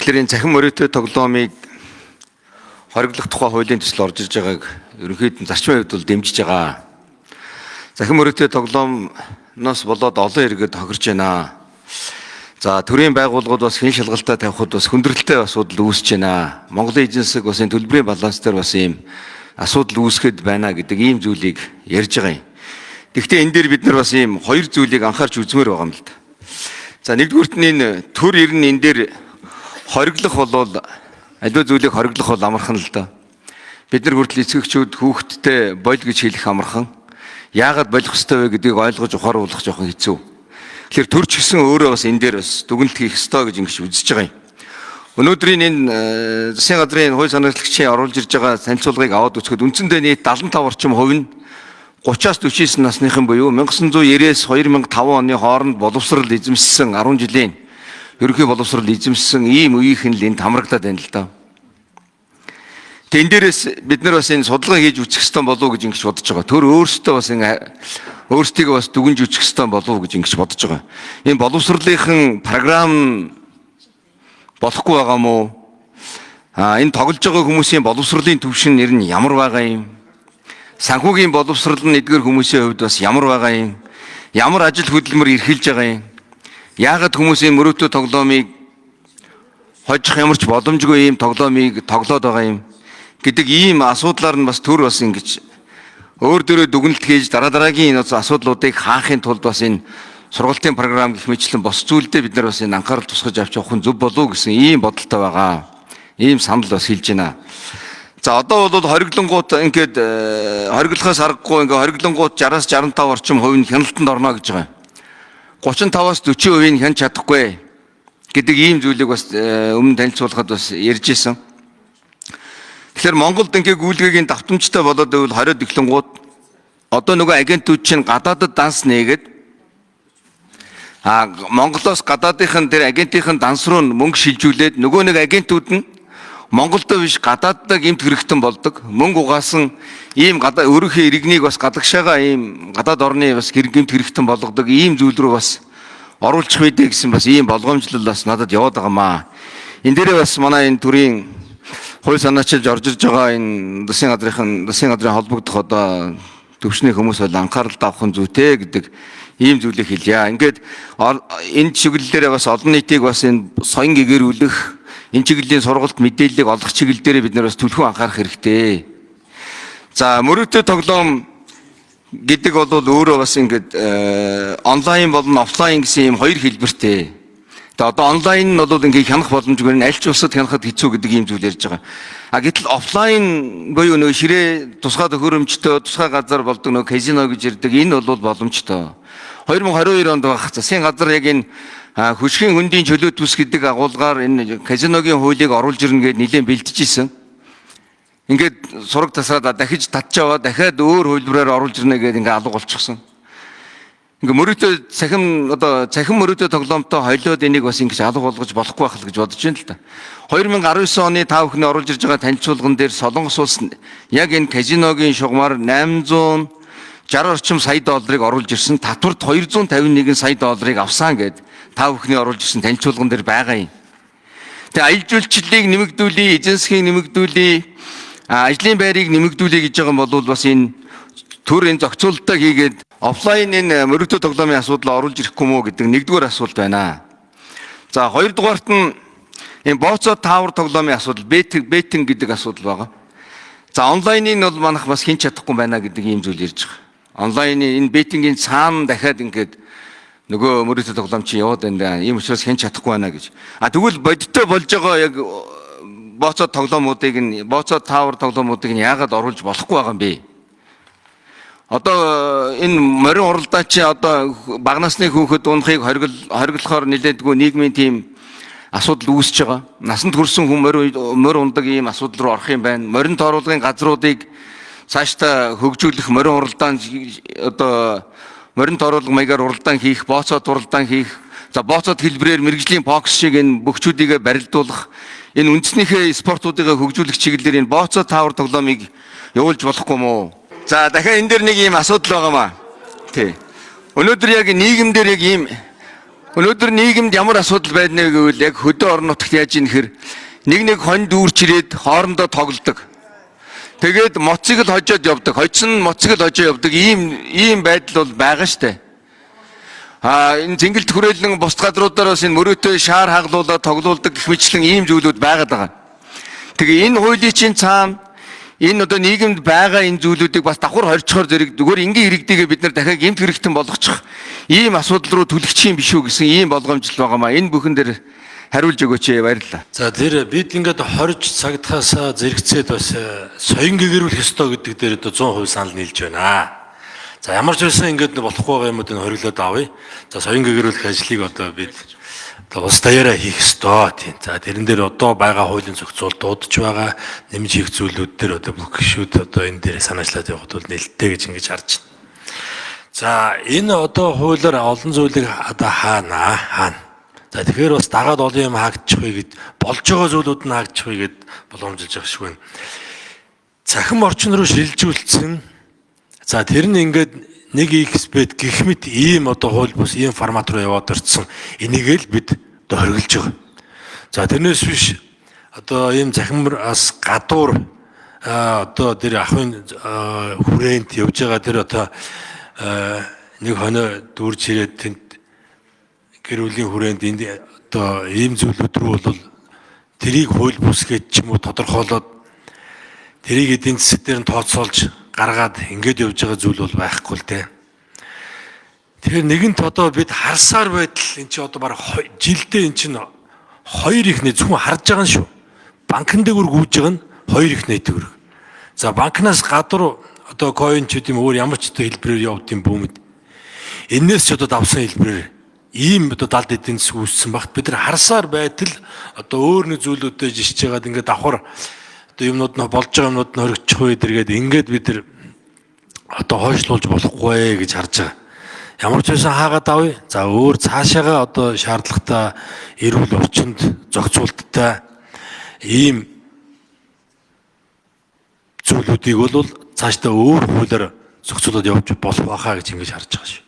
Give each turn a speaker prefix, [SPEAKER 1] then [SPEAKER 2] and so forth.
[SPEAKER 1] Тэгэхээр энэ цахим мөрөөдөө тоглоомыг хориглох тухай хуулийн төсөл орж ирж байгааг ерөнхийд нь зарчмын хувьд бол дэмжиж байгаа. Цахим мөрөөдөө тоглоомноос болоод олон иргэд хохирч байна. За, төрийн байгууллагууд бас хэн шалгалтаа тавихад бас хүндрэлтэй асуудал үүсэж байна. Монголын эдийн засаг бас энэ төлбөрийн баланс дээр бас ийм асуудал үүсгэхэд байна гэдэг ийм зүйлийг ярьж байгаа юм. Гэхдээ энэ дээр бид нар бас ийм хоёр зүйлийг анхаарч үзмээр байгаа юм л да. За, нэгдүгüрт нь энэ төр ер нь энэ дээр хориглох болвол, аливаа зүйлийг хориглох бол амархан л да. Бид нар хүртэл эцэгчүүд хүүхэдтэй боль гэж хэлэх амархан. Яагаад болох ёстой вэ гэдгийг ойлгож ухааруулах жоохон хэцүү. Тэгэхээр төр ч гэсэн өөрөө бас энэ дээр бас дүгнэлт хийх ёстой гэж ингэж үзэж байгаа юм. Өнөөдрийн энэ засгийн газрын хууль санааглагчийн оруулж ирж байгаа танилцуулгыг аваад үзэхэд үндсэндээ нийт 75 орчим хувь нь 30-аас 49 насныхан буюу 1990-ээс 2005 оны хооронд боловсрал эзэмшсэн, 10 жилийн ерөнхий боловсрал эзэмшсэн ийм үеийнхэн л энд хамрагдаад байна л да. Тэн дээрээс бид нар бас энэ судалгаа хийж үзэх ёстой болов уу гэж ингэж бодож байгаа. Төр өөрсдөө бас энэ өөрсдийгөө бас дүгнж үзэх ёстой болов уу гэж ингэж бодож байгаа. Энэ боловсролынхан програм болохгүй байгаа мó? А энэ тоглож байгаа хүмүүсийн боловсролын түвшин нэр нь ямар байгаа юм? Санхүүгийн боловсрол нь эдгэр хүмүүсийн хувьд бас ямар байгаа юм? Ямар ажил хөдөлмөр эрхэлж байгаа юм? Яагаад хүмүүсийн мөрөөдөө тоглоомыг хожих ямар ч боломжгүй ийм тоглоомыг тоглоод байгаа юм гэдэг ийм асуудлаар нь бас төр бас ингэж өөр дөрөө дүгнэлт хийж, дараа дараагийн энэ асуудлуудыг хаахын тулд бас энэ сургалтын програм гэх мэтлэн бос зүйлдээ бид нар бас энэ анхаарал тусгаж авч явах нь зөв болов уу гэсэн ийм бодолтой байгаа. Ийм санал бас хэлж байна. За, одоо бол хориглонгууд ингээд хориглохоос аргагүй ингээд хориглонгууд 60-аас 65 орчим хувь нь хяналтанд орно гэж байгаа. 35-аас 40% нь хянч чадахгүй гэдэг ийм зүйлийг бас өмнө танилцуулахад бас ярьж исэн. Тэгэхээр Монголд ингээ гүйлгээгийн давтамжтай болоод байвал 20-од эхлэнгууд одоо нөгөө агентууд чинь гадаадад данс нээгээд, а Монголоос гадаадынхан тэр агентийн данс руу мөнгө шилжүүлээд, нөгөө нэг агентууд нь Монголд биш, гадааддаа гэмт хэрэгтэн болдог. Мөнгө угаасан ийм гадаа өөрийнхөө иргэнийг бас гадагшаага ийм гадаад орны бас гэмт хэрэгтэн болгодог ийм зүйл рүү бас оруулчих үедээ гэсэн бас ийм болгоомжлол бас надад яваад байгаа маа. Энэ дээрээ бас манай энэ төрийн хууль санаачилж орж ирж байгаа энэ засгийн газрын холбогдох одоо төвшний хүмүүс бол анхаарал авах нь зүйтэй гэдэг ийм зүйлийг хэлье. Ингээд энэ чиглэлээрээ бас олон нийтийг бас энэ соён гэгэрүүлэх, энэ чиглэлийн сургалт мэдээллийг олгох чиглэл дээрээ бид нар бас түлхүү анхаарах хэрэгтэй. За, мөрөөдөө тоглоом гэдэг бол өөрөө бас ингээд онлайн болон офлайн гэсэн ийм хоёр хэлбэртэй. Тэгээ одоо онлайн нь бол ингээд хянах боломжгүй, аль ч улсад хянахад хэцүү гэдэг ийм зүйл ярьж байгаа. А гэтэл офлайн буюу нөгөө ширээ, тусгай төхөөрөмжтэй, тусгай газар болдог нөгөө казино гэж ярьдаг, энэ бол боломжтой. 2022 онд байх засгийн газар яг энэ хөшгийн хөндийн чөлөө түс гэдэг агуулгаар энэ казиногийн хуулийг оруулж ирнэ гэдээ нэлээд бэлтэж исэн. Ингээд сураг тасаад дахиж татж аваад, дахиад өөр хувилбараар оруулж ирнэ гэдээ ингээд алга болчихсон. Ингээ мөрөөдөө цахим, одоо цахим мөрөөдөө тоглоомтой холиод энийг бас ингэж алга болгож болохгүй байх л гэж бодож байна л да. 2019 оны та бүхний оруулж ирж байгаа танилцуулган дээр Солонгос улс яг энэ казиногийн шугамар 860 орчим сая долларыг оруулж ирсэн. Татварт 251 сая долларыг авсан гэд та бүхний оруулж ирсэн танилцуулган дээр байгаа юм. Тэгээ аялал жуулчлалыг нэмэгдүүлье, эдийн засгийг нэмэгдүүлье, ажлын байрыг нэмэгдүүлье гэж байгаа юм бол бас энэ төр энэ зохицуултаа хийгээд офлайн энэ мөрөөдөө тоглоомын асуудал оруулж ирэхгүй мүү гэдэг нэгдүгээр асуулт байна. За, хоёрдугаарт нь энэ бооцоо таавар тоглоомын асуудал, betting гэдэг асуудал байгаа. За, онлайныг нь бол манайх бас хянч чадахгүй байна гэдэг ийм зүйл ярьж байгаа. Онлайны энэ betting ийн цаана дахиад ингээд нөгөө мөрөөдөө тоглоом чи яваад байна да. Ийм учраас хянч чадахгүй байна гэж. А тэгвэл бодиттой болж байгаа яг бооцоо тоглоомуудыг нь, бооцоо таавар тоглоомуудыг нь яагаад оруулж болохгүй байгаа юм бэ? Одоо энэ морин уралдаан чи одоо бага насны хүүхэд унахыг хориглохоор нэлээдгүй нийгмийн тийм асуудал үүсэж байгаа. Насанд хүрсэн хүн морь унадаг ийм асуудал руу орох юм байна. Морин тооруулгын газруудыг цаашдаа хөгжүүлэх, морин уралдаан, одоо морин тооруулга маягаар уралдаан хийх, бооцоод уралдаан хийх, за, бооцоод хэлбэрээр мэргэжлийн бокс шиг энэ бөхчүүдийгээ барилдуулах, энэ үндснийхээ спортуудыг хөгжүүлэх чиглэлээр энэ бооцоо таавар тоглоомыг явуулж болохгүй мүү? За, дахиад энэ дээр нэг ийм асуудал байгаа маа. Тий. Өнөөдөр яг нийгэмдэр яг ийм Өнөөдөр нийгэмд ямар асуудал байна вэ гэвэл яг хөдөө орон нутагт яаж ийм хэр нэг нэг хонь дүүрч ирээд хоорондоо тоглодог. Тэгээд моцыг л хожоод явдаг. Хожсон нь моцыг л хожоо явдаг. Ийм байдал бол байгаа штэ. А энэ цэнгэлт хүрээлэн бусд газруудаар бас энэ мөрөөтэй шаар хаглуулаад тоглуулдаг гэх мэтлэн ийм зүйлүүд байгаад байгаа. Тэгээ энэ хуулийн чинь цаана энэ одоо нийгэмд байгаа энэ зүйлүүдийг бас давхар хорьцохоор зэрэг зүгээр энгийн иргэдийгээ бид нар дахиад гэмт хэрэгтэн болгочих ийм асуудал руу түлхчих юм биш үү гэсэн ийм болгоомжлол байгаа маа. Энэ бүхэн дээр хариулж өгөөч ээ, баярлалаа.
[SPEAKER 2] За, тэр бид ингээд хорж цагдахаасаа зэрэгцээд бас соён гэгэрүүлэх ёстой гэдэг дээр одоо 100% санал нийлж байна. За, ямар ч байсан ингээд болохгүй байгаа юмудыг хориглоод авъя. За, соён гэгэрүүлэх ажлыг одоо бид одоо улс даяараа хийх ёстой тийм. За, тэрэн дээр одоо байгаа хуулийн зохицуулт дуудаж байгаа нэмж хийх зүйлүүд дээр одоо бүх гишүүд одоо энэ дээр санаачлаад явахад бол нээлттэй гэж ингэж харж байна. За, энэ одоо хуулиар олон зүйлийг одоо хаана хаана. За, тэгэхээр бас дагаад олон юм хаагдчих вэ гэд болж байгаа зүйлүүд нь хаагдчих вэ гэд боломжилж байгаа шиг байна. Цахим орчин руу шилжүүлсэн. За, тэр нь ингээд нэг X-бет гэх мэт ийм одоо хууль бус ийм формат руу яваад орцсон. Энийг л бид одоо хоригдж байгаа. За, тэрнээс биш одоо ийм цахимаас гадуур одоо тэр ахын хүрээнд явж байгаа тэр одоо нэг хоноо дүүрч ирээд тэнд гэр бүлийн хүрээнд энд одоо ийм зүйлүүд рүү бол тэрийг хууль бус гэж ч юм уу тодорхойлоод тэрийг эдийн засаг дээр нь тооцоолж гаргаад ингээд явж байгаа зүйл бол байхгүй л дээ. Тэгэхээр нэгэнт одоо бид харсаар байтал эн чинь одоо бараг жилдээ эн чинь хоёр их нэ зөвхөн харж байгаа нь шүү. Банкн дээгүүр гүйж байгаа нь хоёр их нэ төгрөг. За, банкнаас гадуур одоо coin ч гэдэм өөр ямар ч одоо хэлбэрээр явд юм бүүмэд. Энээс ч одоо давсан хэлбэрээр ийм одоо далд эдийн засаг үүссэн багт бид нар харсаар байтал одоо өөр нэг зүйлүүдэд жишж байгаад ингээд давхар одоо юмнууд нь болж байгаа юмнууд нь хоригдчих вэ дэргээд ингээд бид нар одоо хойшлуулж болохгүй гэж харж байгаа. Ямар ч байсан хаагаад авъя. За, өөр цаашаага одоо шаардлагатай эрүүл орчинд зохицуулттай ийм зүйлүүдийг бол цаашдаа өөр хуулиар зохицуулаад явж болох байхаа гэж ингэж харж байгаа шүү.